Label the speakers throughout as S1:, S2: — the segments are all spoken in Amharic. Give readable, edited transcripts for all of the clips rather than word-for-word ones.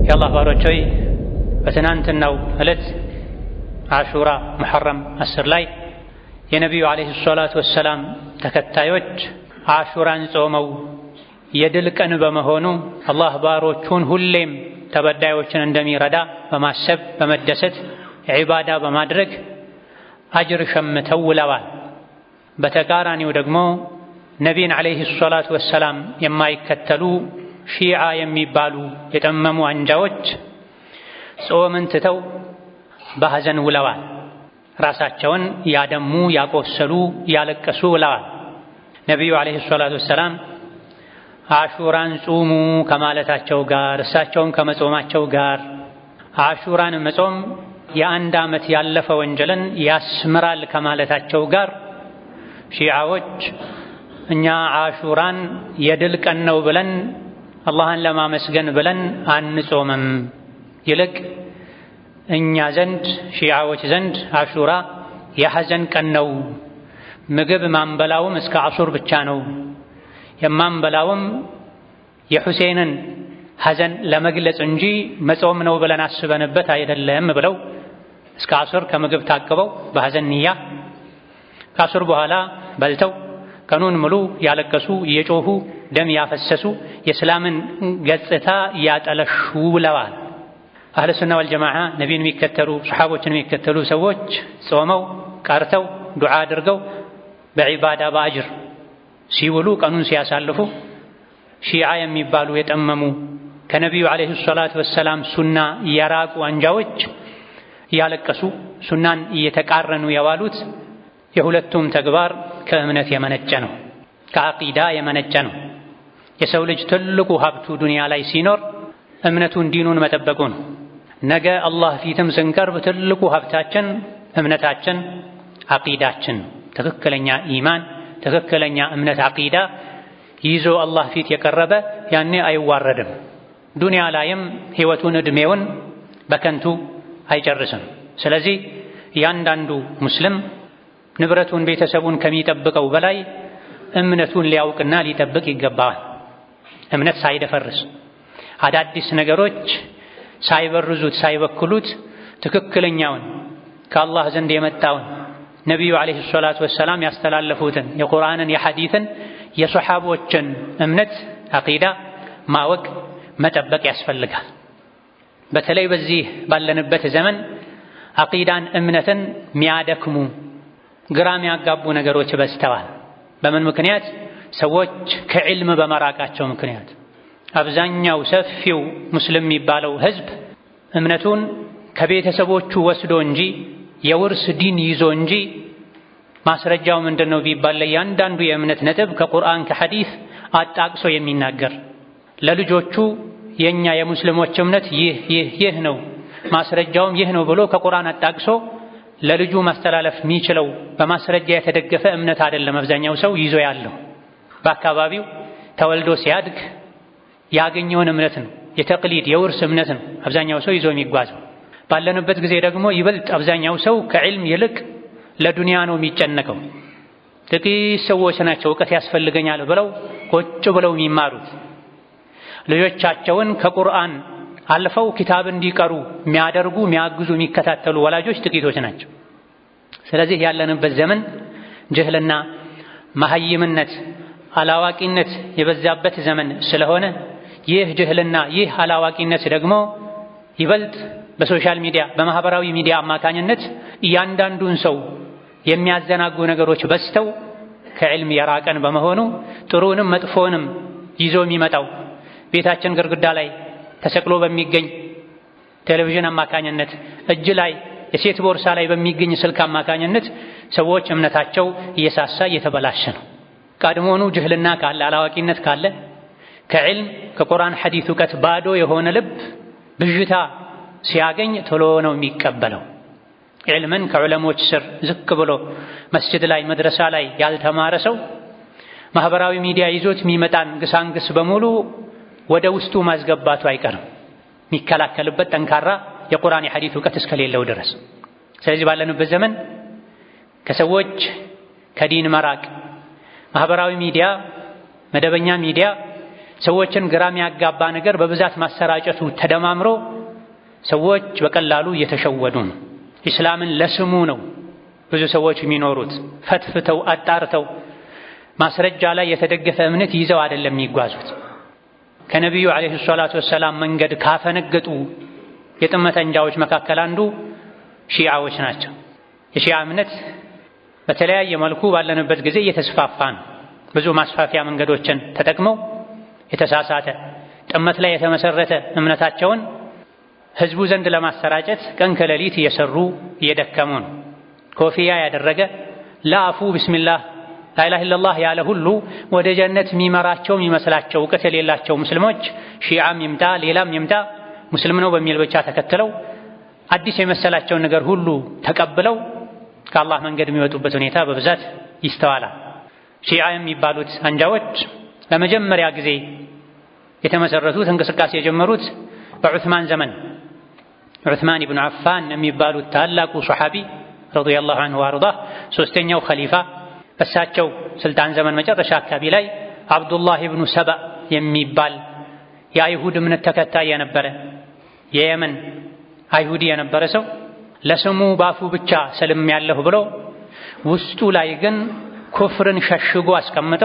S1: የአላህ ባሮች ሆይ፣ በትናንትናው ዕለት አሹራ ሙሐረም 10 ላይ የነቢዩ ዓለይሂ ሰላቱ ወሰላም ተከታዮች አሹራን ጾመው የድል ቀን በመሆኑ አላህ ባሮቹን ሁሌም ተበዳዮችን እንደሚረዳ በማሰብ በመደሰት ዒባዳ በማድረግ አጅር ሸምተው ውለዋል። በተቃራኒው ደግሞ ነቢን ዓለይሂ ሰላቱ ወሰላም የማይከተሉ ሺዓ የሚባሉ የጠመሙ አንጃዎች ጾምን ትተው በሐዘን ውለዋል። ራሳቸውን ያደሙ፣ ያቆሰሉ፣ ያለቀሱ ውለዋል። ነቢዩ ዓለይሂ ሰላቱ ወሰላም አሹራን ጹሙ ከማለታቸው ጋር፣ እሳቸውን ከመጾማቸው ጋር፣ አሹራን መጾም የአንድ ዓመት ያለፈ ወንጀልን ያስምራል ከማለታቸው ጋር፣ ሺዓዎች እኛ አሹራን የድል ቀን ነው ብለን አላህን ለማመስገን ብለን አንጾምም፣ ይልቅ እኛ ዘንድ ሺዓዎች ዘንድ አሹራ የሐዘን ቀን ነው፣ ምግብ ማንበላውም እስከ አሱር ብቻ ነው፣ የማንበላውም የሁሴንን ሐዘን ለመግለጽ እንጂ መጾም ነው ብለን አስበንበት አይደለም ብለው እስከ አሱር ከምግብ ታቅበው በሐዘን ንያ ከአሱር በኋላ በልተው ቀኑን ሙሉ ያለቀሱ፣ እየጮሁ፣ ደም ያፈሰሱ፣ የእስላምን ገጽታ ያጠለሹ ውለዋል። አህለ ሱና ወልጀማዓ ነቢን የሚከተሉ፣ ሰሓቦችን የሚከተሉ ሰዎች ጾመው ቀርተው ዱዓ አድርገው በዒባዳ በአጅር ሲውሉ ቀኑን ሲያሳልፉ፣ ሺዓ የሚባሉ የጠመሙ፣ ከነቢዩ ዓለይሂ ሰላቱ ወሰላም ሱና የራቁ አንጃዎች እያለቀሱ ሱናን እየተቃረኑ የዋሉት የሁለቱም ተግባር ከእምነት የመነጨ ነው፣ ከዓቂዳ የመነጨ ነው። የሰው ልጅ ትልቁ ሀብቱ ዱንያ ላይ ሲኖር እምነቱን ዲኑን መጠበቁ ነው። ነገ አላህ ፊትም ስንቀርብ ትልቁ ሀብታችን እምነታችን ዓቂዳችን ነው። ትክክለኛ ኢማን፣ ትክክለኛ እምነት ዓቂዳ ይዞ አላህ ፊት የቀረበ ያኔ አይዋረድም። ዱንያ ላይም ሕይወቱን ዕድሜውን በከንቱ አይጨርስም። ስለዚህ እያንዳንዱ ሙስሊም ንብረቱን ቤተሰቡን ከሚጠብቀው በላይ እምነቱን ሊያውቅና ሊጠብቅ ይገባዋል። እምነት ሳይደፈርስ፣ አዳዲስ ነገሮች ሳይበርዙት፣ ሳይበክሉት ትክክለኛውን ከአላህ ዘንድ የመጣውን፣ ነቢዩ ዓለይሂ ሰላቱ ወሰላም ያስተላለፉትን የቁርአንን፣ የሐዲትን፣ የሰሓቦችን እምነት አቂዳ ማወቅ መጠበቅ ያስፈልጋል። በተለይ በዚህ ባለንበት ዘመን አቂዳን እምነትን ሚያደክሙ፣ ግራ ሚያጋቡ ነገሮች በዝተዋል። በምን ምክንያት? ሰዎች ከዕልም በመራቃቸው ምክንያት። አብዛኛው ሰፊው ሙስሊም የሚባለው ህዝብ እምነቱን ከቤተሰቦቹ ወስዶ እንጂ፣ የውርስ ዲን ይዞ እንጂ፣ ማስረጃው ምንድነው ቢባል ለእያንዳንዱ የእምነት ነጥብ ከቁርአን ከሐዲስ አጣቅሶ የሚናገር፣ ለልጆቹ የኛ የሙስሊሞች እምነት ይህ ይህ ይህ ነው፣ ማስረጃውም ይህ ነው ብሎ ከቁርአን አጣቅሶ ለልጁ ማስተላለፍ የሚችለው በማስረጃ የተደገፈ እምነት አይደለም። አብዛኛው ሰው ይዞ ያለው በአካባቢው ተወልዶ ሲያድግ ያገኘውን እምነት ነው። የተቅሊድ የውርስ እምነት ነው አብዛኛው ሰው ይዞ የሚጓዘው። ባለንበት ጊዜ ደግሞ ይበልጥ አብዛኛው ሰው ከዕልም ይልቅ ለዱንያ ነው የሚጨነቀው። ጥቂት ሰዎች ናቸው እውቀት ያስፈልገኛል ብለው ቁጭ ብለው የሚማሩት። ልጆቻቸውን ከቁርአን አልፈው ኪታብ እንዲቀሩ የሚያደርጉ፣ የሚያግዙ፣ የሚከታተሉ ወላጆች ጥቂቶች ናቸው። ስለዚህ ያለንበት ዘመን ጅህልና፣ መሐይምነት፣ አላዋቂነት የበዛበት ዘመን ስለሆነ ይህ ጅህልና ይህ አላዋቂነት ደግሞ ይበልጥ በ social media፣ በማህበራዊ ሚዲያ አማካኝነት እያንዳንዱን ሰው የሚያዘናጉ ነገሮች በዝተው ከዕልም የራቀን በመሆኑ ጥሩንም መጥፎንም ይዞ የሚመጣው ቤታችን ግድግዳ ላይ ተሰቅሎ በሚገኝ ቴሌቪዥን አማካኝነት፣ እጅ ላይ የሴት ቦርሳ ላይ በሚገኝ ስልክ አማካኝነት ሰዎች እምነታቸው እየሳሳ እየተበላሸ ነው። ቀድሞኑ ጅህልና ካለ፣ አላዋቂነት ካለ፣ ከዕልም ከቁርአን ሐዲስ እውቀት ባዶ የሆነ ልብ ብዥታ ሲያገኝ ቶሎ ነው የሚቀበለው። ዕልምን ከዑለሞች ስር ዝቅ ብሎ መስጅድ ላይ መድረሳ ላይ ያልተማረ ሰው ማህበራዊ ሚዲያ ይዞት የሚመጣን ግሳንግስ በሙሉ ወደ ውስጡ ማስገባቱ አይቀርም፣ የሚከላከልበት ጠንካራ የቁርአን የሐዲስ እውቀት እስከሌለው ድረስ። ስለዚህ ባለንበት ዘመን ከሰዎች ከዲን መራቅ፣ ማህበራዊ ሚዲያ፣ መደበኛ ሚዲያ ሰዎችን ግራ የሚያጋባ ነገር በብዛት ማሰራጨቱ ተደማምሮ ሰዎች በቀላሉ እየተሸወዱ ነው። ኢስላምን ለስሙ ነው ብዙ ሰዎች የሚኖሩት። ፈትፍተው አጣርተው ማስረጃ ላይ የተደገፈ እምነት ይዘው አይደለም የሚጓዙት። ከነቢዩ ዓለይሂ ሰላቱ ወሰላም መንገድ ካፈነገጡ የጥመት አንጃዎች መካከል አንዱ ሺዓዎች ናቸው። የሺዓ እምነት በተለያየ መልኩ ባለንበት ጊዜ እየተስፋፋ ነው። ብዙ ማስፋፊያ መንገዶችን ተጠቅመው የተሳሳተ ጥመት ላይ የተመሰረተ እምነታቸውን ህዝቡ ዘንድ ለማሰራጨት ቀን ከሌሊት እየሰሩ እየደከሙ ነው። ኮፊያ ያደረገ ለአፉ ቢስሚላህ ላኢላሃ ኢለላህ ያለ ሁሉ ወደ ጀነት የሚመራቸው የሚመስላቸው እውቀት የሌላቸው ሙስሊሞች ሺዓም ይምጣ ሌላም ይምጣ ሙስሊም ነው በሚል ብቻ ተከትለው አዲስ የመሰላቸውን ነገር ሁሉ ተቀብለው ከአላህ መንገድ የሚወጡበት ሁኔታ በብዛት ይስተዋላል። ሺዓ የሚባሉት አንጃዎች ለመጀመሪያ ጊዜ የተመሰረቱት እንቅስቃሴ የጀመሩት በዑስማን ዘመን ዑስማን ኢብኑ አፋን የሚባሉት ታላቁ ሰሓቢ ረዲየላሁ ዐንሁ ወአርዳህ ሶስተኛው ኸሊፋ በሳቸው ስልጣን ዘመን መጨረሻ አካባቢ ላይ አብዱላህ ኢብኑ ሰባ የሚባል የአይሁድ እምነት ተከታይ የነበረ የየመን አይሁዲ የነበረ ሰው ለስሙ ባፉ ብቻ ሰልም ያለሁ ብሎ ውስጡ ላይ ግን ኩፍርን ሸሽጎ አስቀምጦ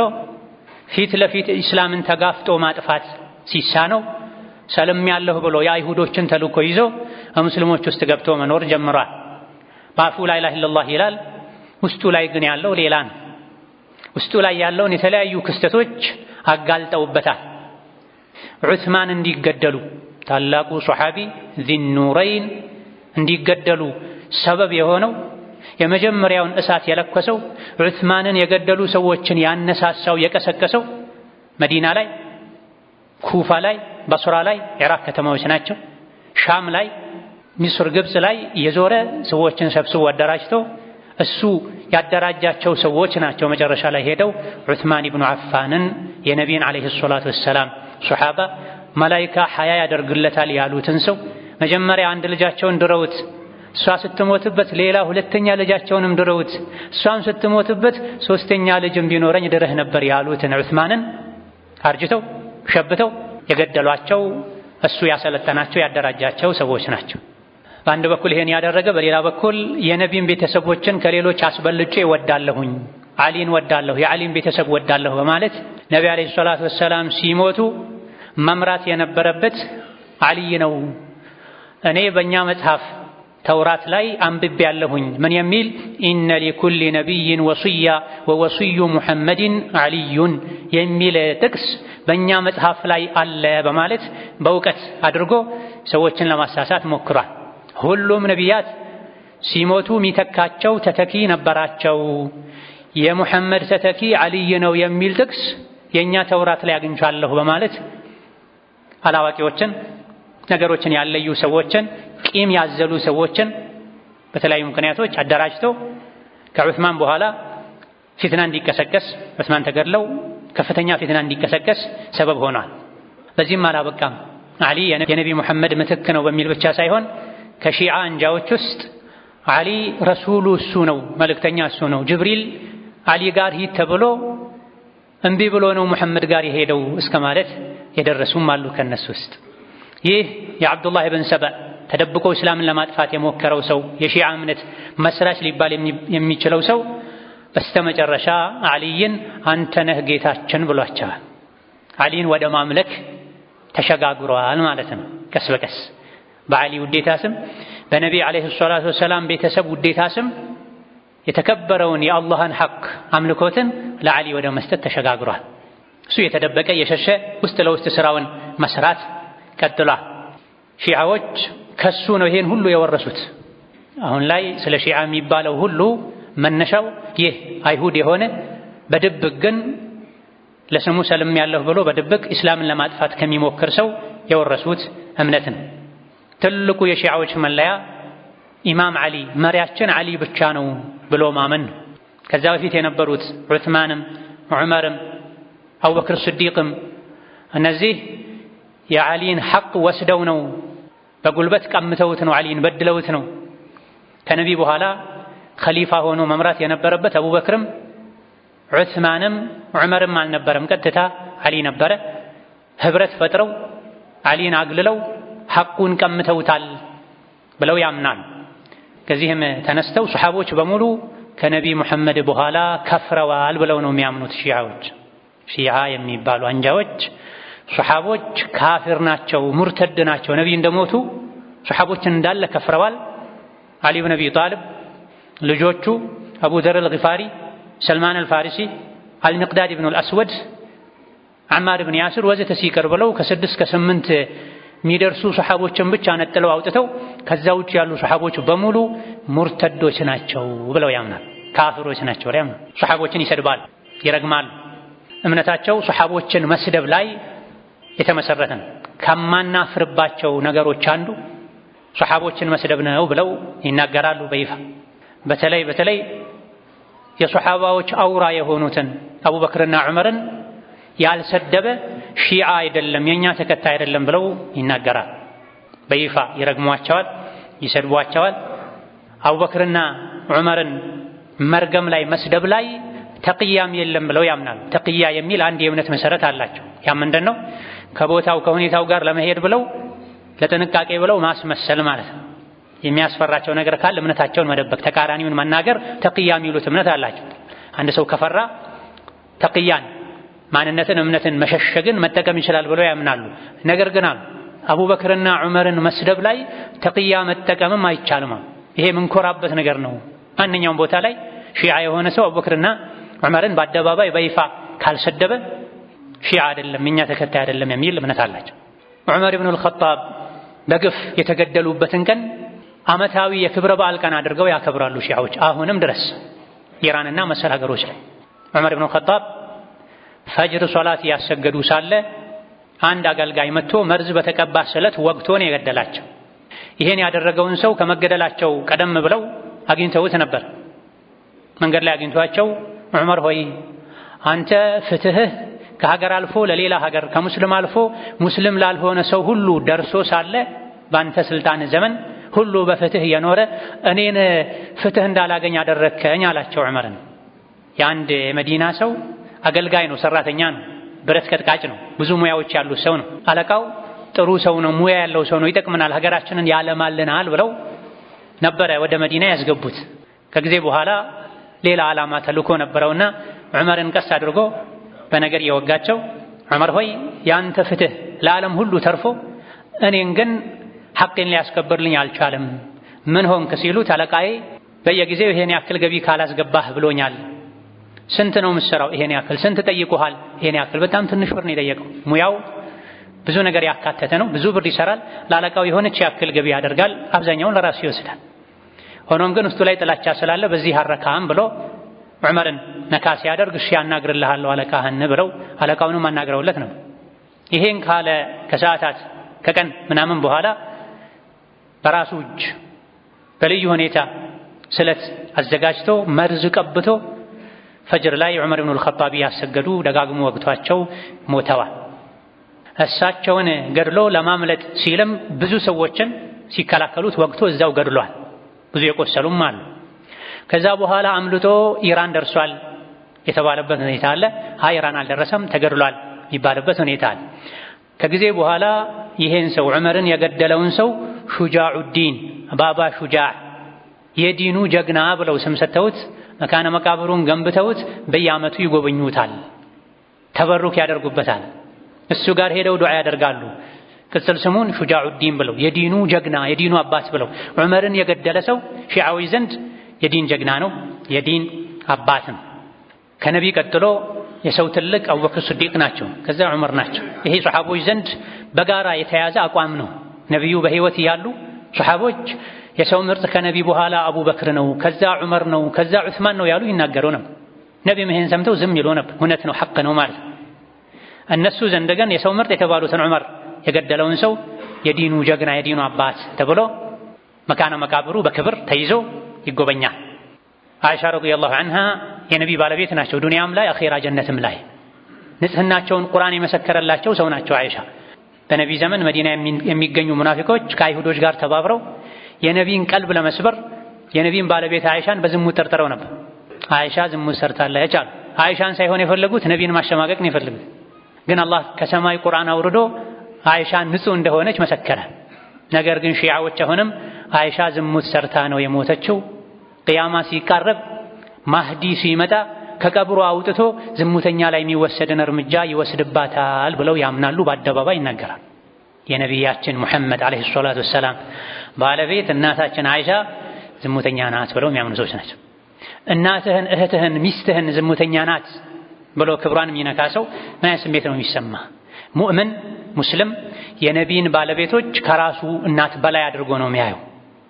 S1: ፊት ለፊት ኢስላምን ተጋፍጦ ማጥፋት ሲሳነው ሰልም ያለሁ ብሎ የአይሁዶችን ተልእኮ ይዞ ሙስሊሞች ውስጥ ገብቶ መኖር ጀምሯል። ባፉ ላ ኢላሃ ኢለላህ ይላል፣ ውስጡ ላይ ግን ያለው ሌላ ነው። ውስጡ ላይ ያለውን የተለያዩ ክስተቶች አጋልጠውበታል። ዑስማን እንዲገደሉ ታላቁ ሶሐቢ ዚኑረይን እንዲገደሉ ሰበብ የሆነው የመጀመሪያውን እሳት የለኮሰው ዑስማንን የገደሉ ሰዎችን ያነሳሳው የቀሰቀሰው መዲና ላይ፣ ኩፋ ላይ፣ በስራ ላይ፣ ኢራቅ ከተማዎች ናቸው። ሻም ላይ፣ ሚስር፣ ግብፅ ላይ የዞረ ሰዎችን ሰብስቦ አደራጅቶ እሱ ያደራጃቸው ሰዎች ናቸው። መጨረሻ ላይ ሄደው ዑስማን ኢብኑ አፋንን የነቢይን ዓለይሂ ሰላቱ ወሰላም ሶሓባ መላኢካ ሐያ ያደርግለታል ያሉትን ሰው መጀመሪያ አንድ ልጃቸውን ድረውት እሷ ስትሞትበት ሌላ ሁለተኛ ልጃቸውንም ድረውት እሷም ስትሞትበት ሶስተኛ ልጅም ቢኖረኝ ድረህ ነበር ያሉትን ዑስማንን አርጅተው ሸብተው የገደሏቸው እሱ ያሰለጠናቸው ያደራጃቸው ሰዎች ናቸው። በአንድ በኩል ይሄን ያደረገ፣ በሌላ በኩል የነቢን ቤተሰቦችን ከሌሎች አስበልጬ ወዳለሁኝ፣ አሊን ወዳለሁ፣ የአሊን ቤተሰብ ወዳለሁ በማለት ነቢ ዓለይሂ ሰላቱ ወሰላም ሲሞቱ መምራት የነበረበት አልይ ነው። እኔ በእኛ መጽሐፍ ተውራት ላይ አንብቤ ያለሁኝ ምን የሚል ኢነ ሊኩሊ ነቢይን ወስያ ወወስዩ ሙሐመድን አልዩን የሚል ጥቅስ በእኛ መጽሐፍ ላይ አለ በማለት በእውቀት አድርጎ ሰዎችን ለማሳሳት ሞክሯል። ሁሉም ነቢያት ሲሞቱ የሚተካቸው ተተኪ ነበራቸው። የሙሐመድ ተተኪ አልይ ነው የሚል ጥቅስ የእኛ ተውራት ላይ አግኝቻለሁ በማለት አላዋቂዎችን፣ ነገሮችን ያለዩ ሰዎችን፣ ቂም ያዘሉ ሰዎችን በተለያዩ ምክንያቶች አደራጅቶ ከዑስማን በኋላ ፊትና እንዲቀሰቀስ ዑስማን ተገድለው ከፍተኛ ፊትና እንዲቀሰቀስ ሰበብ ሆኗል። በዚህም አላበቃም። አሊ የነቢ ሙሐመድ ምትክ ነው በሚል ብቻ ሳይሆን ከሺዓ አንጃዎች ውስጥ አሊ ረሱሉ እሱ ነው፣ መልእክተኛ እሱ ነው፣ ጅብሪል አሊ ጋር ሂድ ተብሎ እምቢ ብሎ ነው ሙሐመድ ጋር የሄደው እስከ ማለት የደረሱም አሉ ከነሱ ውስጥ። ይህ የዓብዱላህ ብን ሰባ ተደብቆ እስላምን ለማጥፋት የሞከረው ሰው የሺዓ እምነት መስራች ሊባል የሚችለው ሰው በስተመጨረሻ አሊይን አንተ ነህ ጌታችን ብሏቸዋል። አሊን ወደ ማምለክ ተሸጋግሯል ማለት ነው። ቀስ በቀስ በአሊ ውዴታ ስም በነቢ ዓለይሂ ሰላቱ ወሰላም ቤተሰብ ውዴታ ስም የተከበረውን የአላህን ሐቅ አምልኮትን ለአሊ ወደ መስጠት ተሸጋግሯል። እሱ የተደበቀ የሸሸ ውስጥ ለውስጥ ስራውን መስራት ቀጥሏል። ሺዓዎች ከሱ ነው ይሄን ሁሉ የወረሱት። አሁን ላይ ስለ ሺዓ የሚባለው ሁሉ መነሻው ይህ አይሁድ የሆነ በድብቅ ግን ለስሙ ሰልም ያለሁ ብሎ በድብቅ እስላምን ለማጥፋት ከሚሞክር ሰው የወረሱት እምነት ነው። ትልቁ የሺዓዎች መለያ ኢማም ዓሊ መሪያችን ዓሊ ብቻ ነው ብሎ ማመን ነው። ከዛ በፊት የነበሩት ዑስማንም ዑመርም አቡበክር ስዲቅም እነዚህ የዓሊን ሐቅ ወስደው ነው፣ በጉልበት ቀምተውት ነው፣ ዓሊን በድለውት ነው። ከነቢ በኋላ ኸሊፋ ሆኖ መምራት የነበረበት አቡበክርም ዑስማንም ዑመርም አልነበረም፣ ቀጥታ ዓሊ ነበረ። ህብረት ፈጥረው አሊን አግልለው ሐቁን ቀምተውታል ብለው ያምናሉ። ከዚህም ተነስተው ሱሐቦች በሙሉ ከነቢ ሙሐመድ በኋላ ከፍረዋል ብለው ነው የሚያምኑት ሺዓዎች። ሺዓ የሚባሉ አንጃዎች ሱሐቦች ካፊር ናቸው፣ ሙርተድ ናቸው፣ ነቢይ እንደሞቱ ሱሐቦችን እንዳለ ከፍረዋል። አሊ ብን አቢ ጣልብ፣ ልጆቹ አቡ ዘር አልጊፋሪ፣ ሰልማን አልፋሪሲ፣ አልሚቅዳድ ብን አልአስወድ፣ አማር ብን ያስር ወዘተ ሲቀር ብለው ከ6 ከ8 የሚደርሱ ሱሐቦችን ብቻ ነጥለው አውጥተው ከዛ ውጭ ያሉ ሱሐቦች በሙሉ ሙርተዶች ናቸው ብለው ያምናል። ካፊሮች ናቸው ብለው ያምናል። ሱሐቦችን ይሰድባል፣ ይረግማል። እምነታቸው ሱሐቦችን መስደብ ላይ የተመሰረተ ነው። ከማናፍርባቸው ነገሮች አንዱ ሱሐቦችን መስደብ ነው ብለው ይናገራሉ በይፋ። በተለይ በተለይ የሱሐባዎች አውራ የሆኑትን አቡበክርና ዑመርን ያልሰደበ ሺዓ አይደለም፣ የኛ ተከታይ አይደለም ብለው ይናገራል። በይፋ ይረግሟቸዋል፣ ይሰድቧቸዋል። አቡበክርና ዑመርን መርገም ላይ መስደብ ላይ ተቅያም የለም ብለው ያምናሉ። ተቅያ የሚል አንድ የእምነት መሰረት አላቸው። ያ ምንድን ነው? ከቦታው ከሁኔታው ጋር ለመሄድ ብለው ለጥንቃቄ ብለው ማስመሰል ማለት ነው። የሚያስፈራቸው ነገር ካለ እምነታቸውን መደበቅ፣ ተቃራኒውን መናገር ተቅያ የሚሉት እምነት አላቸው። አንድ ሰው ከፈራ ተቅያን ማንነትን እምነትን መሸሸግን መጠቀም ይችላል ብለው ያምናሉ። ነገር ግን አሉ አቡበክርና ዑመርን መስደብ ላይ ተቅያ መጠቀምም አይቻልም። ይሄ ምንኮራበት ነገር ነው። ማንኛውም ቦታ ላይ ሺዓ የሆነ ሰው አቡበክርና ዑመርን በአደባባይ በይፋ ካልሰደበ ሺዓ አይደለም፣ የኛ ተከታይ አይደለም የሚል እምነት አላቸው። ዑመር ኢብኑል ኸጣብ በግፍ የተገደሉበትን ቀን ዓመታዊ የክብረ በዓል ቀን አድርገው ያከብራሉ ሺዓዎች አሁንም ድረስ ኢራንና መሰል ሀገሮች ላይ። ዑመር ኢብኑል ኸጣብ ፈጅር ሶላት ያሰገዱ ሳለ አንድ አገልጋይ መጥቶ መርዝ በተቀባ ስለት ወግቶ ነው የገደላቸው። ይሄን ያደረገውን ሰው ከመገደላቸው ቀደም ብለው አግኝተውት ነበር። መንገድ ላይ አግኝቷቸው ዑመር ሆይ አንተ ፍትህህ ከሀገር አልፎ ለሌላ ሀገር ከሙስሊም አልፎ ሙስሊም ላልሆነ ሰው ሁሉ ደርሶ ሳለ በአንተ ስልጣን ዘመን ሁሉ በፍትህ የኖረ እኔን ፍትህ እንዳላገኝ አደረግከኝ አላቸው ዑመርን። የአንድ የመዲና ሰው አገልጋይ ነው፣ ሰራተኛ ነው፣ ብረት ቀጥቃጭ ነው፣ ብዙ ሙያዎች ያሉት ሰው ነው። አለቃው ጥሩ ሰው ነው፣ ሙያ ያለው ሰው ነው፣ ይጠቅመናል፣ ሀገራችንን ያለማልናል ብለው ነበረ ወደ መዲና ያስገቡት። ከጊዜ በኋላ ሌላ ዓላማ ተልኮ ነበረውና ዑመርን ቀስ አድርጎ በነገር የወጋቸው ዑመር ሆይ ያንተ ፍትህ ለዓለም ሁሉ ተርፎ እኔን ግን ሐቄን ሊያስከብርልኝ አልቻለም። ምን ሆንክ ሲሉት አለቃዬ በየጊዜው ይሄን ያክል ገቢ ካላስገባህ ብሎኛል። ስንት ነው የምትሰራው? ይሄን ያክል። ስንት ጠይቆሃል? ይሄን ያክል። በጣም ትንሽ ብር ነው የጠየቀው። ሙያው ብዙ ነገር ያካተተ ነው። ብዙ ብር ይሰራል። ለአለቃው የሆነች ያክል ገቢ ያደርጋል። አብዛኛውን ለራሱ ይወስዳል። ሆኖም ግን ውስጡ ላይ ጥላቻ ስላለ በዚህ አረካም ብሎ ዑመርን ነካ ሲያደርግ እሺ አናግርልሃለሁ አለቃህን ብለው አለቃውንም አናግረውለት ነው። ይሄን ካለ ከሰዓታት ከቀን ምናምን በኋላ በራሱ እጅ በልዩ ሁኔታ ስለት አዘጋጅቶ መርዝ ቀብቶ ፈጅር ላይ ዑመር ኢብኑል ኸጣብ ያሰገዱ ደጋግሞ ወግቷቸው ሞተዋል። እሳቸውን ገድሎ ለማምለጥ ሲልም ብዙ ሰዎችን ሲከላከሉት ወግቶ እዛው ገድሏል። ብዙ የቆሰሉም አሉ። ከዛ በኋላ አምልጦ ኢራን ደርሷል የተባለበት ሁኔታ አለ። አይ ኢራን አልደረሰም ተገድሏል የሚባልበት ሁኔታ አለ። ከጊዜ በኋላ ይሄን ሰው ዑመርን የገደለውን ሰው ሹጃዑዲን ባባ ሹጃዕ የዲኑ ጀግና ብለው ስም ሰጥተውት መካነ መቃብሩን ገንብተውት በየዓመቱ ይጎበኙታል፣ ተበሩክ ያደርጉበታል። እሱ ጋር ሄደው ዱዓ ያደርጋሉ። ቅጽል ስሙን ሹጃዑዲን ብለው የዲኑ ጀግና የዲኑ አባት ብለው። ዑመርን የገደለ ሰው ሺዓዊ ዘንድ የዲን ጀግና ነው፣ የዲን አባት ነው። ከነቢ ቀጥሎ የሰው ትልቅ አቡበክር ስዲቅ ናቸው፣ ከዛ ዑመር ናቸው። ይሄ ሱሐቦች ዘንድ በጋራ የተያዘ አቋም ነው። ነቢዩ በህይወት እያሉ ሱሐቦች የሰው ምርጥ ከነቢ በኋላ አቡበክር ነው፣ ከዛ ዑመር ነው፣ ከዛ ዑስማን ነው ያሉ ይናገሩ ነበር። ነቢም ይሄን ሰምተው ዝም ይሉ ነበር። እውነት ነው፣ ሐቅ ነው ማለት ነው። እነሱ ዘንድ ግን የሰው ምርጥ የተባሉትን ዑመር የገደለውን ሰው የዲኑ ጀግና የዲኑ አባት ተብሎ መካነ መቃብሩ በክብር ተይዞ ይጎበኛል። አይሻ ረዲየላሁ ዐንሃ የነቢ ባለቤት ናቸው። ዱንያም ላይ አኼራ ጀነትም ላይ ንጽህናቸውን ቁርአን የመሰከረላቸው ሰው ናቸው። አይሻ በነቢ ዘመን መዲና የሚገኙ ሙናፊቆች ከአይሁዶች ጋር ተባብረው የነቢን ቀልብ ለመስበር የነቢን ባለቤት አይሻን በዝሙት ጠርጥረው ነበር። አይሻ ዝሙት ሰርታለች አሉ። አይሻን ሳይሆን የፈለጉት ነቢን ማሸማቀቅ ነው የፈለጉት። ግን አላህ ከሰማይ ቁርአን አውርዶ አይሻ ንጹህ እንደሆነች መሰከረ። ነገር ግን ሺዓዎች አሁንም አይሻ ዝሙት ሰርታ ነው የሞተችው፣ ቅያማ ሲቃረብ ማህዲ ሲመጣ ከቀብሩ አውጥቶ ዝሙተኛ ላይ የሚወሰድን እርምጃ ይወስድባታል ብለው ያምናሉ። በአደባባይ ይናገራል። የነቢያችን ሙሐመድ ዓለይሂ ሰላቱ ወሰላም ባለቤት እናታችን አይሻ ዝሙተኛ ናት ብለው የሚያምኑ ሰዎች ናቸው። እናትህን፣ እህትህን፣ ሚስትህን ዝሙተኛ ናት ብሎ ክብሯን የሚነካ ሰው ምን አይነት ስሜት ነው የሚሰማ? ሙእምን ሙስልም የነቢይን ባለቤቶች ከራሱ እናት በላይ አድርጎ ነው የሚያየው።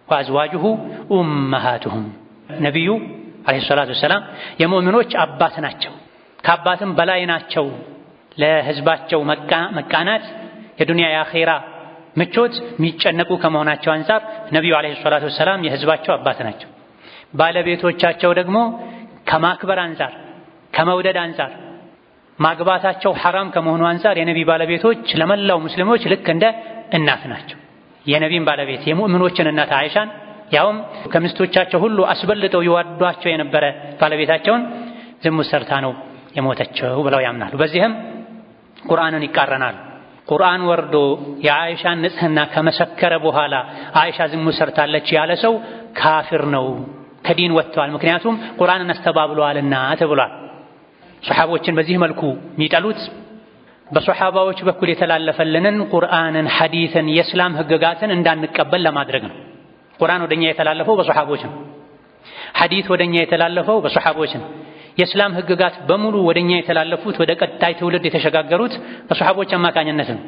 S1: ወአዝዋጁሁ ኡመሃቱሁም ነቢዩ ዓለይሂ ሰላቱ ወሰላም የሙእሚኖች አባት ናቸው፣ ከአባትም በላይ ናቸው። ለህዝባቸው መቃናት የዱንያ የአኼራ ምቾት የሚጨነቁ ከመሆናቸው አንጻር ነቢዩ ዓለይሂ ሰላቱ ወሰላም የህዝባቸው አባት ናቸው። ባለቤቶቻቸው ደግሞ ከማክበር አንጻር ከመውደድ አንጻር ማግባታቸው ሐራም ከመሆኑ አንጻር የነቢ ባለቤቶች ለመላው ሙስሊሞች ልክ እንደ እናት ናቸው። የነቢን ባለቤት የሙእሚኖችን እናት አይሻን ያውም ከሚስቶቻቸው ሁሉ አስበልጠው ይወዷቸው የነበረ ባለቤታቸውን ዝሙት ሰርታ ነው የሞተችው ብለው ያምናሉ። በዚህም ቁርአንን ይቃረናሉ። ቁርአን ወርዶ የአይሻን ንጽህና ከመሰከረ በኋላ አይሻ ዝሙት ሰርታለች ያለ ሰው ካፊር ነው፣ ከዲን ወጥቷል። ምክንያቱም ቁርአንን አስተባብለዋልና ተብሏል። ሶሓቦችን በዚህ መልኩ የሚጠሉት በሶሓባዎች በኩል የተላለፈልንን ቁርአንን፣ ሐዲስን፣ የእስላም ህግጋትን እንዳንቀበል ለማድረግ ነው። ቁርአን ወደኛ የተላለፈው በሶሓቦች ነው። ሐዲስ ወደኛ የተላለፈው በሶሓቦች ነው። የእስላም ህግጋት በሙሉ ወደኛ የተላለፉት ወደ ቀጣይ ትውልድ የተሸጋገሩት በሶሓቦች አማካኝነት ነው።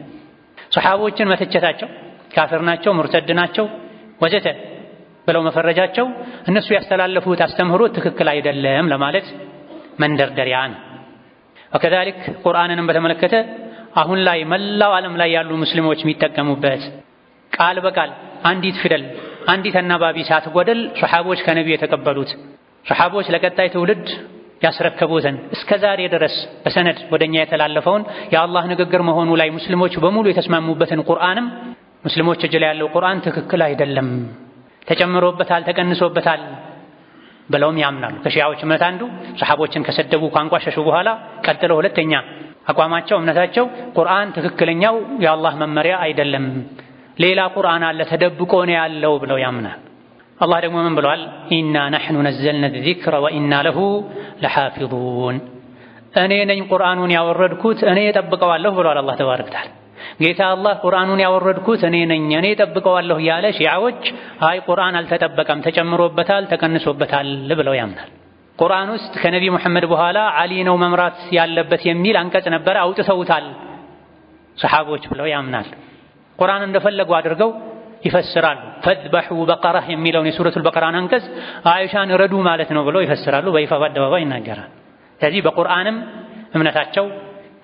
S1: ሶሓቦችን መተቸታቸው ካፊር ናቸው፣ ሙርተድ ናቸው ወዘተ ብለው መፈረጃቸው እነሱ ያስተላለፉት አስተምህሮት ትክክል አይደለም ለማለት መንደርደሪያ ነው። ወከዛሊክ ቁርአንንም በተመለከተ አሁን ላይ መላው ዓለም ላይ ያሉ ሙስሊሞች የሚጠቀሙበት ቃል በቃል አንዲት ፊደል አንዲት አናባቢ ሳትጎድል ሶሓቦች ከነቢዩ የተቀበሉት ሶሓቦች ለቀጣይ ትውልድ ያስረከቡትን እስከ ዛሬ ድረስ በሰነድ ወደኛ የተላለፈውን የአላህ ንግግር መሆኑ ላይ ሙስሊሞች በሙሉ የተስማሙበትን ቁርአንም ሙስሊሞች እጅ ላይ ያለው ቁርአን ትክክል አይደለም፣ ተጨምሮበታል፣ ተቀንሶበታል ብለውም ያምናሉ። ከሺዓዎች እምነት አንዱ ሶሓቦችን ከሰደቡ ካንቋሸሹ በኋላ ቀጥለው ሁለተኛ አቋማቸው እምነታቸው ቁርአን ትክክለኛው የአላህ መመሪያ አይደለም፣ ሌላ ቁርአን አለ ተደብቆ ነው ያለው ብለው ያምናል። አላህ ደግሞ ምን ብለዋል? إنا نحن نزلنا الذكر وإنا له لحافظون፣ እኔ ነኝ ቁርአኑን ያወረድኩት እኔ እጠብቀዋለሁ ብለዋል አላህ تبارك وتعالى። ጌታ አላህ ቁርአኑን ያወረድኩት እኔ ነኝ እኔ እጠብቀዋለሁ ያለ ሺዓዎች አይ ቁርአን አልተጠበቀም፣ ተጨምሮበታል፣ ተቀንሶበታል ብለው ያምናል። ቁርአን ውስጥ ከነቢ ሙሐመድ በኋላ ዓሊ ነው መምራት ያለበት የሚል አንቀጽ ነበረ፣ አውጥተውታል ሰሓቦች ብለው ያምናል። ቁርአን እንደፈለጉ አድርገው ይፈስራሉ። فاذبحوا بقرة የሚለውን የሱረቱል በቀራን አንቀጽ አይሻን ረዱ ማለት ነው ብለው ይፈስራሉ። በይፋ በአደባባይ ይናገራል። ስለዚህ በቁርአንም እምነታቸው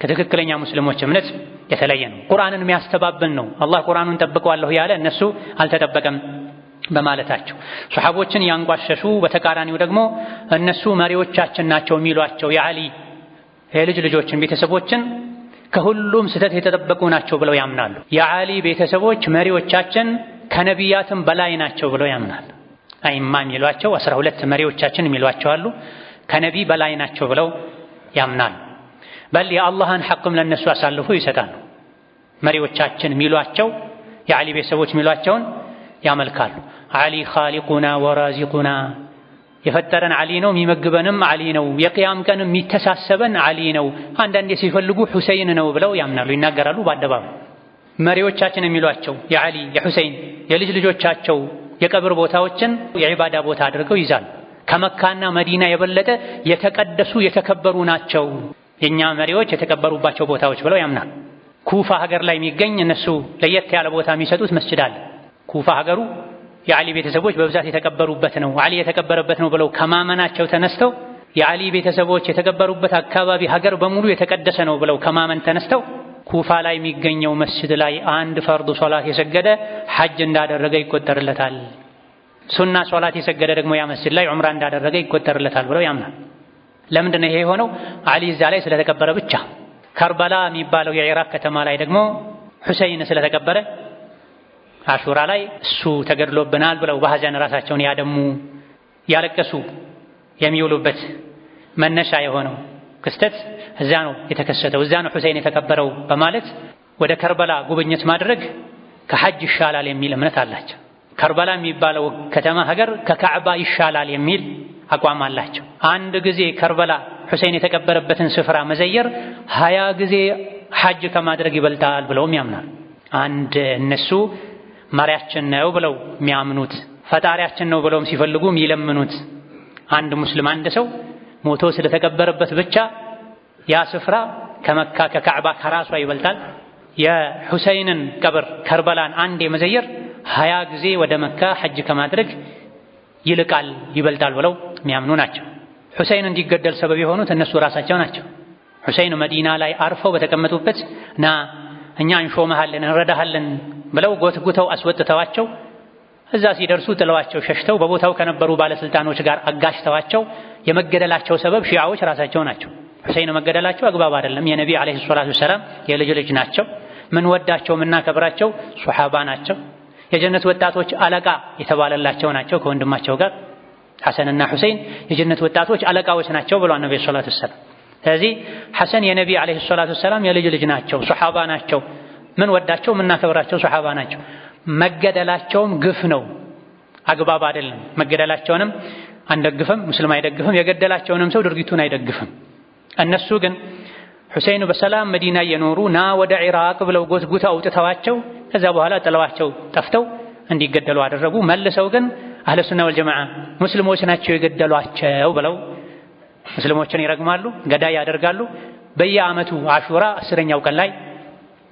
S1: ከትክክለኛ ሙስሊሞች እምነት የተለየ ነው። ቁርአንን የሚያስተባብል ነው። አላህ ቁርአኑን ጠብቀዋለሁ ያለ እነሱ አልተጠበቀም በማለታቸው ሶሓቦችን ያንቋሸሹ፣ በተቃራኒው ደግሞ እነሱ መሪዎቻችን ናቸው የሚሏቸው የዓሊ የልጅ ልጆችን ቤተሰቦችን ከሁሉም ስህተት የተጠበቁ ናቸው ብለው ያምናሉ። የዓሊ ቤተሰቦች መሪዎቻችን ከነቢያትም በላይ ናቸው ብለው ያምናሉ። አይማ የሚሏቸው 12 መሪዎቻችን የሚሏቸው አሉ። ከነቢ በላይ ናቸው ብለው ያምናሉ። በል የአላህን ሐቅም ለነሱ አሳልፎ ይሰጣሉ። መሪዎቻችን የሚሏቸው የዓሊ ቤተሰቦች የሚሏቸውን ያመልካሉ። ዓሊ ኻሊቁና ወራዚቁና፣ የፈጠረን ዓሊ ነው፣ የሚመግበንም ዓሊ ነው፣ የቅያም ቀን የሚተሳሰበን ዓሊ ነው። አንዳንዴ ሲፈልጉ ሁሰይን ነው ብለው ያምናሉ፣ ይናገራሉ በአደባባይ። መሪዎቻችን የሚሏቸው የዓሊ የሁሰይን የልጅ ልጆቻቸው የቀብር ቦታዎችን የዒባዳ ቦታ አድርገው ይዛሉ። ከመካና መዲና የበለጠ የተቀደሱ የተከበሩ ናቸው የኛ መሪዎች የተቀበሩባቸው ቦታዎች ብለው ያምናሉ። ኩፋ ሀገር ላይ የሚገኝ እነሱ ለየት ያለ ቦታ የሚሰጡት መስጅድ አለ። ኩፋ ሀገሩ የዓሊ ቤተሰቦች በብዛት የተቀበሩበት ነው፣ ዓሊ የተቀበረበት ነው ብለው ከማመናቸው ተነስተው የዓሊ ቤተሰቦች የተቀበሩበት አካባቢ ሀገር በሙሉ የተቀደሰ ነው ብለው ከማመን ተነስተው ኩፋ ላይ የሚገኘው መስጅድ ላይ አንድ ፈርዱ ሶላት የሰገደ ሐጅ እንዳደረገ ይቆጠርለታል። ሱና ሶላት የሰገደ ደግሞ ያ መስጅድ ላይ ዑምራ እንዳደረገ ይቆጠርለታል ብለው ያምናል። ለምንድን ነው ይሄ የሆነው? ዓሊ እዛ ላይ ስለተቀበረ ብቻ። ከርበላ የሚባለው የኢራቅ ከተማ ላይ ደግሞ ሁሰይን ስለተቀበረ አሹራ ላይ እሱ ተገድሎብናል ብለው በሐዘን ራሳቸውን ያደሙ ያለቀሱ የሚውሉበት መነሻ የሆነው ክስተት እዛ ነው የተከሰተው፣ እዛ ነው ሁሴን የተቀበረው በማለት ወደ ከርበላ ጉብኝት ማድረግ ከሐጅ ይሻላል የሚል እምነት አላቸው። ከርበላ የሚባለው ከተማ ሀገር ከካዕባ ይሻላል የሚል አቋም አላቸው። አንድ ጊዜ ከርበላ ሁሴን የተቀበረበትን ስፍራ መዘየር 20 ጊዜ ሐጅ ከማድረግ ይበልጣል ብለውም ያምናሉ። አንድ እነሱ መሪያችን ነው ብለው የሚያምኑት ፈጣሪያችን ነው ብለውም ሲፈልጉ የሚለምኑት አንድ ሙስሊም አንድ ሰው ሞቶ ስለተቀበረበት ብቻ ያ ስፍራ ከመካ ከካዕባ ከራሷ ይበልጣል። የሁሴንን ቀብር ከርበላን አንድ የመዘየር 20 ጊዜ ወደ መካ ሐጅ ከማድረግ ይልቃል ይበልጣል ብለው የሚያምኑ ናቸው። ሁሴን እንዲገደል ሰበብ የሆኑት እነሱ ራሳቸው ናቸው። ሁሴን መዲና ላይ አርፈው በተቀመጡበት ና እኛ እንሾመሃለን እንረዳሃለን ብለው ጎትጉተው አስወጥተዋቸው እዛ ሲደርሱ ጥለዋቸው ሸሽተው በቦታው ከነበሩ ባለስልጣኖች ጋር አጋጭተዋቸው የመገደላቸው ሰበብ ሺዓዎች ራሳቸው ናቸው። ሁሴን መገደላቸው አግባብ አይደለም። የነቢ عليه الصلاة والسلام የልጅ ልጅ ናቸው። ምን ወዳቸው ምናከብራቸው ሱሐባ ናቸው። የጀነት ወጣቶች አለቃ የተባለላቸው ናቸው። ከወንድማቸው ጋር ሐሰንና ሁሴን የጀነት ወጣቶች አለቃዎች ናቸው ብለዋል ነቢ الصلاة والسلام። ስለዚህ ሐሰን የነቢ عليه الصلاة والسلام የልጅ ልጅ ናቸው፣ ሱሐባ ናቸው። ምን ወዳቸው ምናከብራቸው ሱሐባ ናቸው። መገደላቸውም ግፍ ነው፣ አግባብ አይደለም። መገደላቸውንም አንደግፍም፣ ሙስሊም አይደግፍም። የገደላቸውንም ሰው ድርጊቱን አይደግፍም። እነሱ ግን ሁሴን በሰላም መዲና እየኖሩ ና ወደ ኢራቅ ብለው ጎትጉተው አውጥተዋቸው ከዛ በኋላ ጥለዋቸው ጠፍተው እንዲገደሉ አደረጉ። መልሰው ግን አህለ ሱና ወልጀማዓ ሙስሊሞች ናቸው የገደሏቸው ብለው ሙስሊሞችን ይረግማሉ፣ ገዳይ ያደርጋሉ። በየዓመቱ አሹራ 10ኛው ቀን ላይ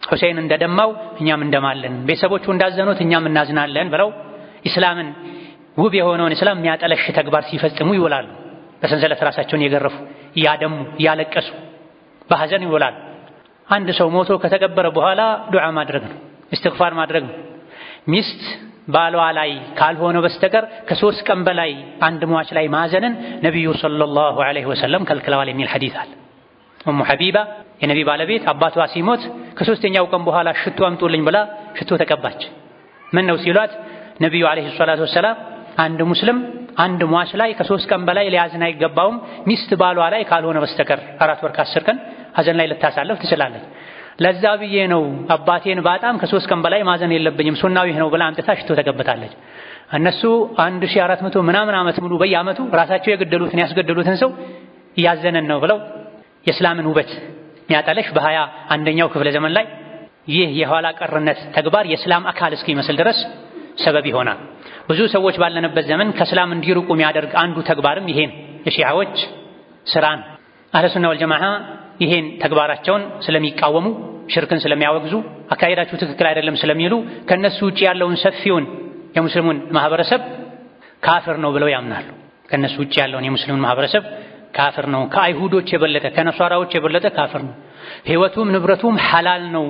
S1: ሁሴን እንደደማው እኛም እንደማለን፣ ቤተሰቦቹ እንዳዘኑት እኛም እናዝናለን ብለው ኢስላምን ውብ የሆነውን እስላም የሚያጠለሽ ተግባር ሲፈጽሙ ይውላሉ። በሰንሰለት ራሳቸውን የገረፉ እያደሙ እያለቀሱ በሐዘን ይውላሉ። አንድ ሰው ሞቶ ከተቀበረ በኋላ ዱዓ ማድረግ ነው፣ እስትግፋር ማድረግ ነው። ሚስት ባሏ ላይ ካልሆነ በስተቀር ከ3 ቀን በላይ አንድ ሟች ላይ ማዘንን ነቢዩ ሰለላሁ ዐለይሂ ወሰለም ከልክለዋል የሚል ሐዲስ አለ። ኡሙ ሐቢባ የነቢ ባለቤት አባቷ ሲሞት ከ3ኛው ቀን በኋላ ሽቶ አምጡልኝ ብላ ሽቶ ተቀባች። ምን ነው ሲሏት ነቢዩ ዐለይሂ ሰላቱ ወሰላም አንድ ሙስሊም አንድ ሟች ላይ ከ3 ቀን በላይ ሊያዝን አይገባውም ሚስት ባሏ ላይ ካልሆነ በስተቀር 4 ወር ከ10 ቀን ሐዘን ላይ ልታሳልፍ ትችላለች። ለዛ ብዬ ነው አባቴን ባጣም ከ3 ቀን በላይ ማዘን የለብኝም ሱናው ይህ ነው ብላ አምጥታ ሽቶ ተቀብታለች። እነሱ 1400 ምናምን ዓመት ሙሉ በየዓመቱ ራሳቸው የገደሉትን ያስገደሉትን ሰው እያዘነን ነው ብለው የእስላምን ውበት የሚያጠለሽ በ21ኛው ክፍለ ዘመን ላይ ይህ የኋላ ቀርነት ተግባር የእስላም አካል እስኪመስል ድረስ ሰበብ ይሆናል። ብዙ ሰዎች ባለንበት ዘመን ከእስላም እንዲርቁ የሚያደርግ አንዱ ተግባርም ይሄን የሺዓዎች ስራን። አህለ ሱና ወልጀማዓ ይሄን ተግባራቸውን ስለሚቃወሙ ሽርክን ስለሚያወግዙ አካሄዳችሁ ትክክል አይደለም ስለሚሉ ከነሱ ውጪ ያለውን ሰፊውን የሙስሊሙን ማህበረሰብ ካፍር ነው ብለው ያምናሉ። ከነሱ ውጪ ያለውን የሙስሊሙን ማህበረሰብ ካፍር ነው፣ ከአይሁዶች የበለጠ ከነሷራዎች የበለጠ ካፍር ነው፣ ህይወቱም ንብረቱም ሐላል ነው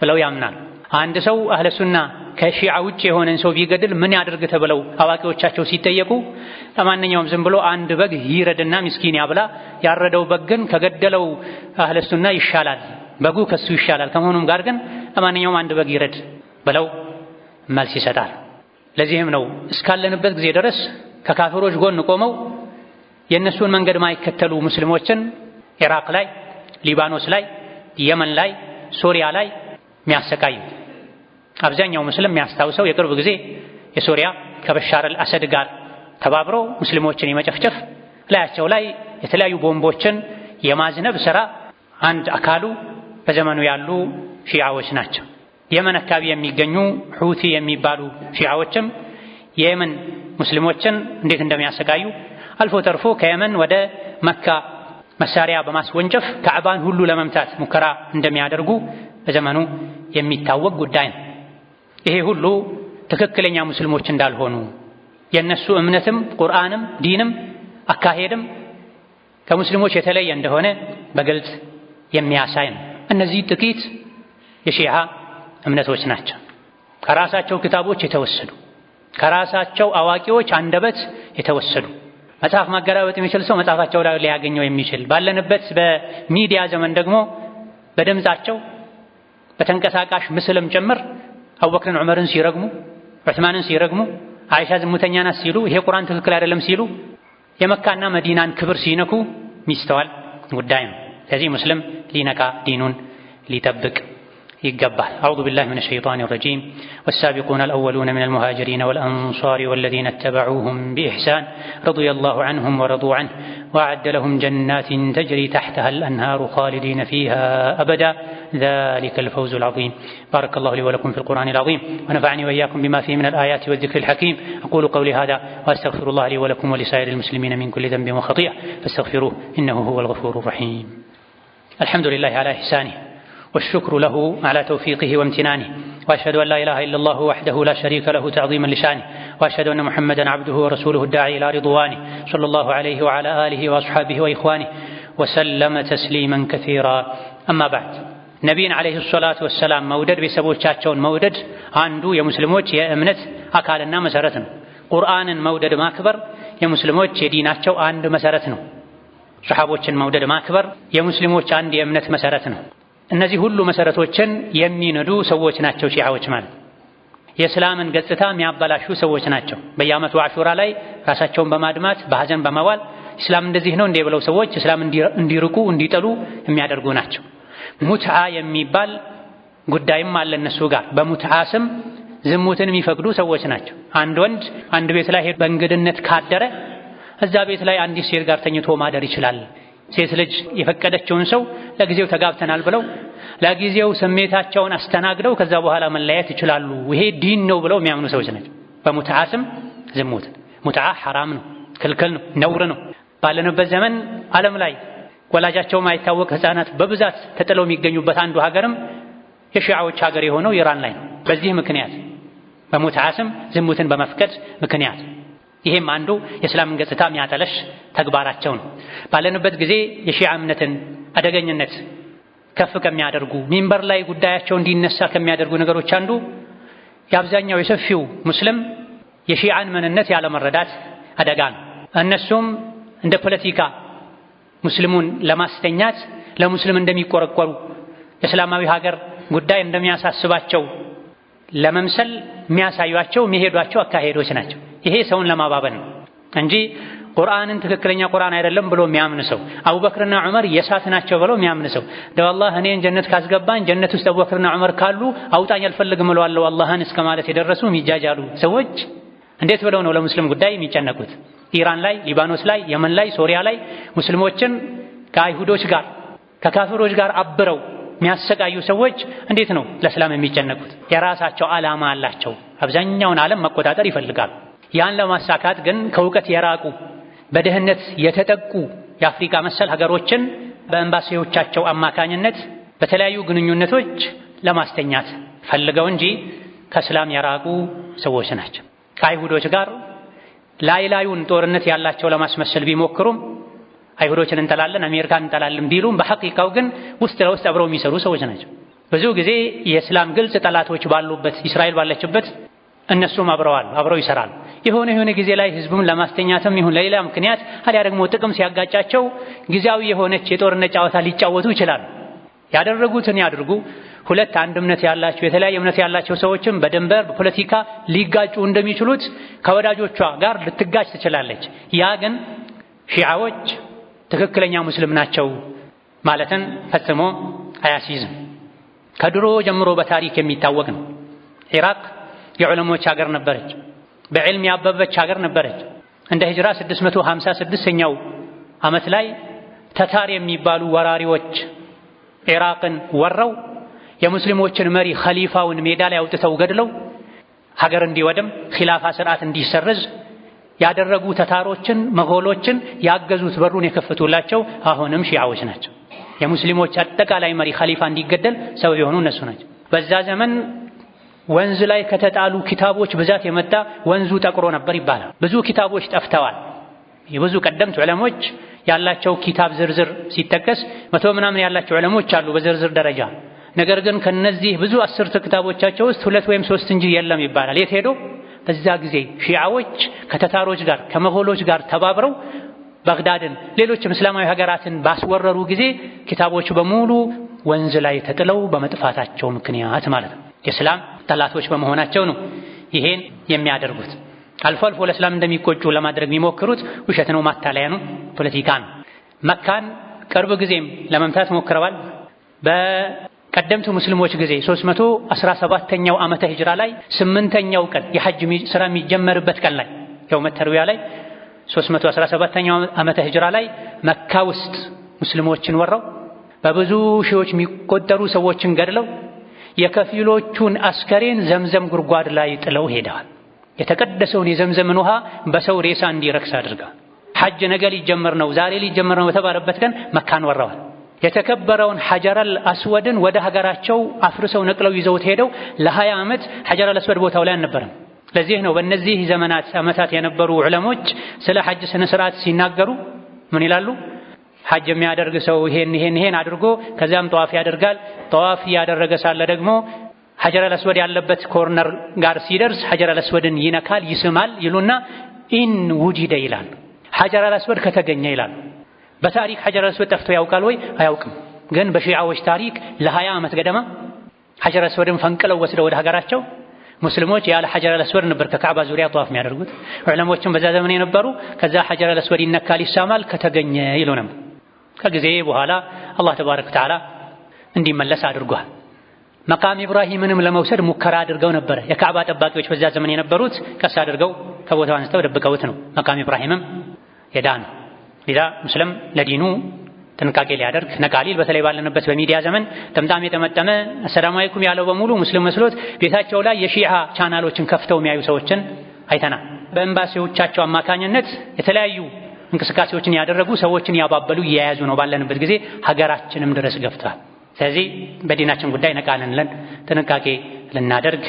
S1: ብለው ያምናሉ። አንድ ሰው አህለ ሱና ከሺዓ ውጭ የሆነን ሰው ቢገድል ምን ያድርግ ተብለው አዋቂዎቻቸው ሲጠየቁ ለማንኛውም ዝም ብሎ አንድ በግ ይረድና ምስኪን ያብላ፣ ያረደው በግ ግን ከገደለው አህለ ሱና ይሻላል፣ በጉ ከሱ ይሻላል፣ ከመሆኑም ጋር ግን ለማንኛውም አንድ በግ ይረድ ብለው መልስ ይሰጣል። ለዚህም ነው እስካለንበት ጊዜ ድረስ ከካፊሮች ጎን ቆመው የእነሱን መንገድ ማይከተሉ ሙስሊሞችን ኢራቅ ላይ፣ ሊባኖስ ላይ፣ የመን ላይ፣ ሶሪያ ላይ የሚያሰቃዩ። አብዛኛው ሙስሊም የሚያስታውሰው የቅርብ ጊዜ የሶሪያ ከበሻር አልአሰድ ጋር ተባብሮ ሙስሊሞችን የመጨፍጨፍ ላያቸው ላይ የተለያዩ ቦምቦችን የማዝነብ ስራ አንድ አካሉ በዘመኑ ያሉ ሺዓዎች ናቸው። የመን አካባቢ የሚገኙ ሁቲ የሚባሉ ሺዓዎችም የየመን ሙስሊሞችን እንዴት እንደሚያሰቃዩ አልፎ ተርፎ ከየመን ወደ መካ መሳሪያ በማስወንጨፍ ካዕባን ሁሉ ለመምታት ሙከራ እንደሚያደርጉ በዘመኑ የሚታወቅ ጉዳይ ነው። ይሄ ሁሉ ትክክለኛ ሙስሊሞች እንዳልሆኑ የነሱ እምነትም ቁርአንም ዲንም አካሄድም ከሙስሊሞች የተለየ እንደሆነ በግልጽ የሚያሳይ ነው። እነዚህ ጥቂት የሺዓ እምነቶች ናቸው። ከራሳቸው ክታቦች የተወሰዱ፣ ከራሳቸው አዋቂዎች አንደበት የተወሰዱ፣ መጽሐፍ ማገላበጥ የሚችል ሰው መጽሐፋቸው ላይ ሊያገኘው የሚችል፣ ባለንበት በሚዲያ ዘመን ደግሞ በድምጻቸው በተንቀሳቃሽ ምስልም ጭምር አቡበክርን ዑመርን ሲረግሙ፣ ዑስማንን ሲረግሙ፣ አይሻ ዝሙተኛ ናት ሲሉ፣ ይሄ ቁርአን ትክክል አይደለም ሲሉ፣ የመካና መዲናን ክብር ሲነኩ ሚስተዋል ጉዳይ ነው። ስለዚህ ሙስሊም ሊነቃ ዲኑን ሊጠብቅ ይገባል። أعوذ بالله من الشيطان الرجيم والسابقون الأولون من المهاجرين والأنصار والذين اتبعوهم بإحسان رضي الله عنهم ورضوا عنه وأعد لهم جنات تجري تحتها الأنهار خالدين فيها أبدا ذلك الفوز العظيم። بارك الله لي ولكم في القرآن العظيم ونفعني وإياكم بما فيه من الآيات والذكر الحكيم። أقول قولي هذا وأستغفر الله لي ولكم ولسائر المسلمين من كل ذنب وخطيئة فاستغفروه إنه هو الغفور الرحيم። الحمد لله على إحسانه والشكر له على توفيقه وامتنانه، وأشهد أن لا إله إلا الله وحده لا شريك له تعظيما لشانه، وأشهد أن محمدا عبده ورسوله الداعي إلى رضوانه، صلى الله عليه وعلى آله وأصحابه وإخوانه وسلم تسليما كثيرا። أما بعد። ነቢይን عليه الصلاة والسلام መውደድ፣ ቤተሰቦቻቸውን መውደድ አንዱ የሙስሊሞች የእምነት አካልና መሰረት ነው። ቁርአንን መውደድ ማክበር የሙስሊሞች የዲናቸው አንድ መሰረት ነው። ሰሓቦችን መውደድ ማክበር የሙስሊሞች አንድ የእምነት መሰረት ነው። እነዚህ ሁሉ መሰረቶችን የሚንዱ ሰዎች ናቸው ሺዓዎች ማለት። የእስላምን ገጽታ የሚያበላሹ ሰዎች ናቸው። በየዓመቱ አሹራ ላይ ራሳቸውን በማድማት በሐዘን በመዋል እስላም እንደዚህ ነው እንዴ ብለው ሰዎች እስላም እንዲርቁ እንዲጠሉ የሚያደርጉ ናቸው። ሙትዓ የሚባል ጉዳይም አለ እነሱ ጋር። በሙትዓ ስም ዝሙትን የሚፈቅዱ ሰዎች ናቸው። አንድ ወንድ አንድ ቤት ላይ በእንግድነት ካደረ እዛ ቤት ላይ አንዲት ሴት ጋር ተኝቶ ማደር ይችላል። ሴት ልጅ የፈቀደችውን ሰው ለጊዜው ተጋብተናል ብለው ለጊዜው ስሜታቸውን አስተናግደው ከዛ በኋላ መለያየት ይችላሉ። ይሄ ዲን ነው ብለው የሚያምኑ ሰዎች ናቸው። በሙትዓ ስም ዝሙት። ሙትዓ ሐራም ነው፣ ክልክል ነው፣ ነውር ነው። ባለንበት ዘመን ዓለም ላይ ወላጃቸው ማይታወቅ ህፃናት በብዛት ተጥለው የሚገኙበት አንዱ ሀገርም የሺዓዎች ሀገር የሆነው ኢራን ላይ ነው። በዚህ ምክንያት በሙትዓ ስም ዝሙትን በመፍቀድ ምክንያት ይሄም አንዱ የእስላምን ገጽታ የሚያጠለሽ ተግባራቸው ነው። ባለንበት ጊዜ የሺዓ እምነትን አደገኝነት ከፍ ከሚያደርጉ፣ ሚንበር ላይ ጉዳያቸው እንዲነሳ ከሚያደርጉ ነገሮች አንዱ የአብዛኛው የሰፊው ሙስሊም የሺዓን ምንነት ያለመረዳት አደጋ ነው። እነሱም እንደ ፖለቲካ ሙስሊሙን ለማስተኛት ለሙስሊም እንደሚቆረቆሩ፣ የእስላማዊ ሀገር ጉዳይ እንደሚያሳስባቸው ለመምሰል የሚያሳዩአቸው የሚሄዷቸው አካሄዶች ናቸው። ይሄ ሰውን ለማባበል ነው እንጂ ቁርአንን ትክክለኛ ቁርአን አይደለም ብሎ የሚያምን ሰው፣ አቡበክርና ዑመር የሳት ናቸው ብሎ የሚያምን ሰው፣ እንደው አላህ እኔን ጀነት ካስገባኝ ጀነት ውስጥ አቡበክርና ዑመር ካሉ አውጣኝ አልፈልግም እለዋለሁ አላህን እስከ ማለት የደረሱ የሚጃጃሉ ሰዎች እንዴት ብለው ነው ለሙስሊም ጉዳይ የሚጨነቁት? ኢራን ላይ፣ ሊባኖስ ላይ፣ የመን ላይ፣ ሶሪያ ላይ ሙስሊሞችን ከአይሁዶች ጋር ከካፊሮች ጋር አብረው የሚያሰቃዩ ሰዎች እንዴት ነው ለእስላም የሚጨነቁት? የራሳቸው ዓላማ አላቸው። አብዛኛውን ዓለም መቆጣጠር ይፈልጋሉ። ያን ለማሳካት ግን ከእውቀት የራቁ፣ በድህነት የተጠቁ የአፍሪካ መሰል ሀገሮችን በኤምባሲዎቻቸው አማካኝነት በተለያዩ ግንኙነቶች ለማስተኛት ፈልገው እንጂ ከእስላም የራቁ ሰዎች ናቸው። ከአይሁዶች ጋር ላይ ላዩን ጦርነት ያላቸው ለማስመሰል ቢሞክሩም፣ አይሁዶችን እንጠላለን፣ አሜሪካን እንጠላለን ቢሉም በሐቂቃው ግን ውስጥ ለውስጥ አብረው የሚሰሩ ሰዎች ናቸው። ብዙ ጊዜ የእስላም ግልጽ ጠላቶች ባሉበት፣ እስራኤል ባለችበት እነሱም አብረዋል፣ አብረው ይሰራሉ። የሆነ የሆነ ጊዜ ላይ ህዝቡን ለማስተኛትም ይሁን ለሌላ ምክንያት አሊያ ደግሞ ጥቅም ሲያጋጫቸው ጊዜያዊ የሆነች የጦርነት ጨዋታ ሊጫወቱ ይችላሉ። ያደረጉትን ያድርጉ። ሁለት አንድ እምነት ያላቸው፣ የተለያየ እምነት ያላቸው ሰዎችም በድንበር በፖለቲካ ሊጋጩ እንደሚችሉት ከወዳጆቿ ጋር ልትጋጭ ትችላለች። ያ ግን ሺዓዎች ትክክለኛ ሙስሊም ናቸው ማለትን ፈጽሞ አያስይዝም። ከድሮ ጀምሮ በታሪክ የሚታወቅ ነው። ኢራቅ የዑለሞች ሀገር ነበረች። በዕልም ያበበች ሀገር ነበረች። እንደ ሂጅራ 656ኛው ዓመት ላይ ተታር የሚባሉ ወራሪዎች ኢራቅን ወረው የሙስሊሞችን መሪ ኸሊፋውን ሜዳ ላይ አውጥተው ገድለው ሀገር እንዲወድም ኺላፋ ስርዓት እንዲሰረዝ ያደረጉ ተታሮችን መጎሎችን ያገዙት፣ በሩን የከፈቱላቸው አሁንም ሺዓዎች ናቸው። የሙስሊሞች አጠቃላይ መሪ ኸሊፋ እንዲገደል ሰበብ የሆኑ እነሱ ናቸው። በዛ ዘመን ወንዝ ላይ ከተጣሉ ኪታቦች ብዛት የመጣ ወንዙ ጠቁሮ ነበር ይባላል። ብዙ ኪታቦች ጠፍተዋል። የብዙ ቀደምት ዑለሞች ያላቸው ኪታብ ዝርዝር ሲጠቀስ 100 ምናምን ያላቸው ዑለሞች አሉ በዝርዝር ደረጃ። ነገር ግን ከነዚህ ብዙ አስርት ኪታቦቻቸው ውስጥ ሁለት ወይም ሶስት እንጂ የለም ይባላል። የት ሄዶ? በዛ ጊዜ ሺዓዎች ከተታሮች ጋር ከመጎሎች ጋር ተባብረው ባግዳድን ሌሎችም እስላማዊ ሀገራትን ባስወረሩ ጊዜ ኪታቦቹ በሙሉ ወንዝ ላይ ተጥለው በመጥፋታቸው ምክንያት ማለት ነው። የእስላም ጠላቶች በመሆናቸው ነው ይሄን የሚያደርጉት። አልፎ አልፎ ለእስላም እንደሚቆጩ ለማድረግ የሚሞክሩት ውሸት ነው፣ ማታለያ ነው፣ ፖለቲካ ነው። መካን ቅርብ ጊዜም ለመምታት ሞክረዋል። በቀደምት ሙስሊሞች ጊዜ 317ኛው ዓመተ ሂጅራ ላይ 8ኛው ቀን የሐጅ ስራ የሚጀመርበት ቀን ላይ የውመ ተርዊያ ላይ 317ኛው ዓመተ ሂጅራ ላይ መካ ውስጥ ሙስሊሞችን ወረው በብዙ ሺዎች የሚቆጠሩ ሰዎችን ገድለው የከፊሎቹን አስከሬን ዘምዘም ጉድጓድ ላይ ጥለው ሄደዋል። የተቀደሰውን የዘምዘምን ውሃ በሰው ሬሳ እንዲረክስ አድርገዋል። ሐጅ ነገ ሊጀመር ነው፣ ዛሬ ሊጀመር ነው በተባለበት ቀን መካን ወረዋል። የተከበረውን ሐጀረል አስወድን ወደ ሀገራቸው አፍርሰው ነቅለው ይዘውት ሄደው ለ20 ዓመት ሐጀረል አስወድ ቦታው ላይ አልነበረም። ለዚህ ነው በእነዚህ ዘመናት ዓመታት የነበሩ ዑለሞች ስለ ሐጅ ስነ ስርዓት ሲናገሩ ምን ይላሉ? ሐጅ የሚያደርግ ሰው ይሄን ይሄን ይሄን አድርጎ ከዚያም ጠዋፍ ያደርጋል። ጠዋፍ ያደረገ ሳለ ደግሞ ሐጀረል አስወድ ያለበት corner ጋር ሲደርስ ሐጀረል አስወድን ይነካል፣ ይስማል ይሉና إن وجد ይላል። ሐጀረል አስወድ ከተገኘ ይላል። በታሪክ ሐጀረል አስወድ ጠፍቶ ያውቃል ወይ? አያውቅም። ግን በሺዓዎች ታሪክ ለ20 ዓመት ገደማ ሐጀረል አስወድን ፈንቅለው ወስደው ወደ ሀገራቸው ሙስሊሞች ያለ ሐጀረል አስወድ ነበር ከካዕባ ዙሪያ ጠዋፍ የሚያደርጉት። ዑለሞችም በዛ ዘመን የነበሩ ከዛ ሐጀረል አስወድ ይነካል፣ ይሳማል ከተገኘ ይሉ ነበር። ከጊዜ በኋላ አላህ ተባረከ ወተዓላ እንዲመለስ አድርጓል። መቃም ኢብራሂምንም ለመውሰድ ሙከራ አድርገው ነበር። የካዕባ ጠባቂዎች በዛ ዘመን የነበሩት ቀስ አድርገው ከቦታው አንስተው ደብቀውት ነው መቃም ኢብራሂምም የዳነው። ሌላ ሙስሊም ለዲኑ ጥንቃቄ ሊያደርግ ነቃሊል በተለይ ባለንበት በሚዲያ ዘመን ጥምጣም የጠመጠመ አሰላሙ አለይኩም ያለው በሙሉ ሙስሊም መስሎት ቤታቸው ላይ የሺዓ ቻናሎችን ከፍተው የሚያዩ ሰዎችን አይተናል። በኤምባሲዎቻቸው አማካኝነት የተለያዩ እንቅስቃሴዎችን ያደረጉ ሰዎችን ያባበሉ እየያዙ ነው። ባለንበት ጊዜ ሀገራችንም ድረስ ገብቷል። ስለዚህ በዲናችን ጉዳይ ነቃ ልንል ጥንቃቄ ልናደርግ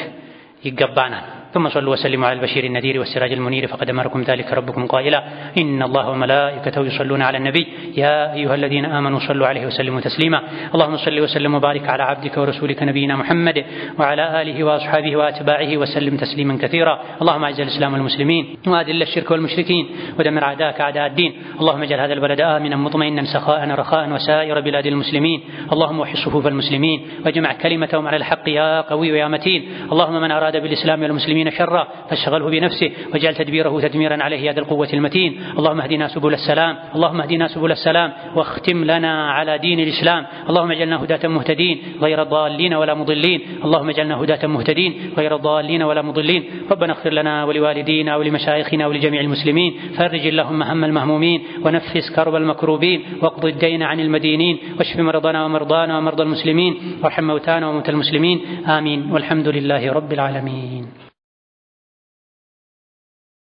S1: ይገባናል። ثم صلوا وسلموا على البشير النذير والسراج المنير فقد أمركم ذلك ربكم قائلا إن الله وملائكته يصلون على النبي يا أيها الذين آمنوا صلوا عليه وسلموا تسليما اللهم صل وسلم وبارك على عبدك ورسولك نبينا محمد وعلى آله وأصحابه وأتباعه وسلم تسليما كثيرا. اللهم أعز الإسلام والمسلمين وأذل الشرك والمشركين ودمر أعداءك أعداء الدين. اللهم اجعل هذا البلد آمنا مطمئنا سخاء رخاء وسائر بلاد المسلمين. اللهم وحي صفوف المسلمين واجمع كلمتهم على الحق يا قوي يا متين. اللهم من أراد بالإسلام والمسلمين شرا فاشغله بنفسه واجعل تدبيره تدميرا عليه يا ذا القوة المتين. اللهم اهدنا سبل السلام، اللهم اهدنا سبل السلام واختم لنا على دين الإسلام. اللهم اجعلنا هداة مهتدين غير ضالين ولا مضلين. اللهم اجعلنا هداة مهتدين غير ضالين ولا مضلين. ربنا اغفر لنا ولوالدينا ولمشايخنا ولجميع المسلمين. فرج اللهم هم المهمومين ونفس كرب المكروبين واقض الدين عن المدينين واشف مرضنا ومرضانا ومرضى المسلمين وارحم موتانا وموتى المسلمين. آمين. والحمد لله رب العالمين.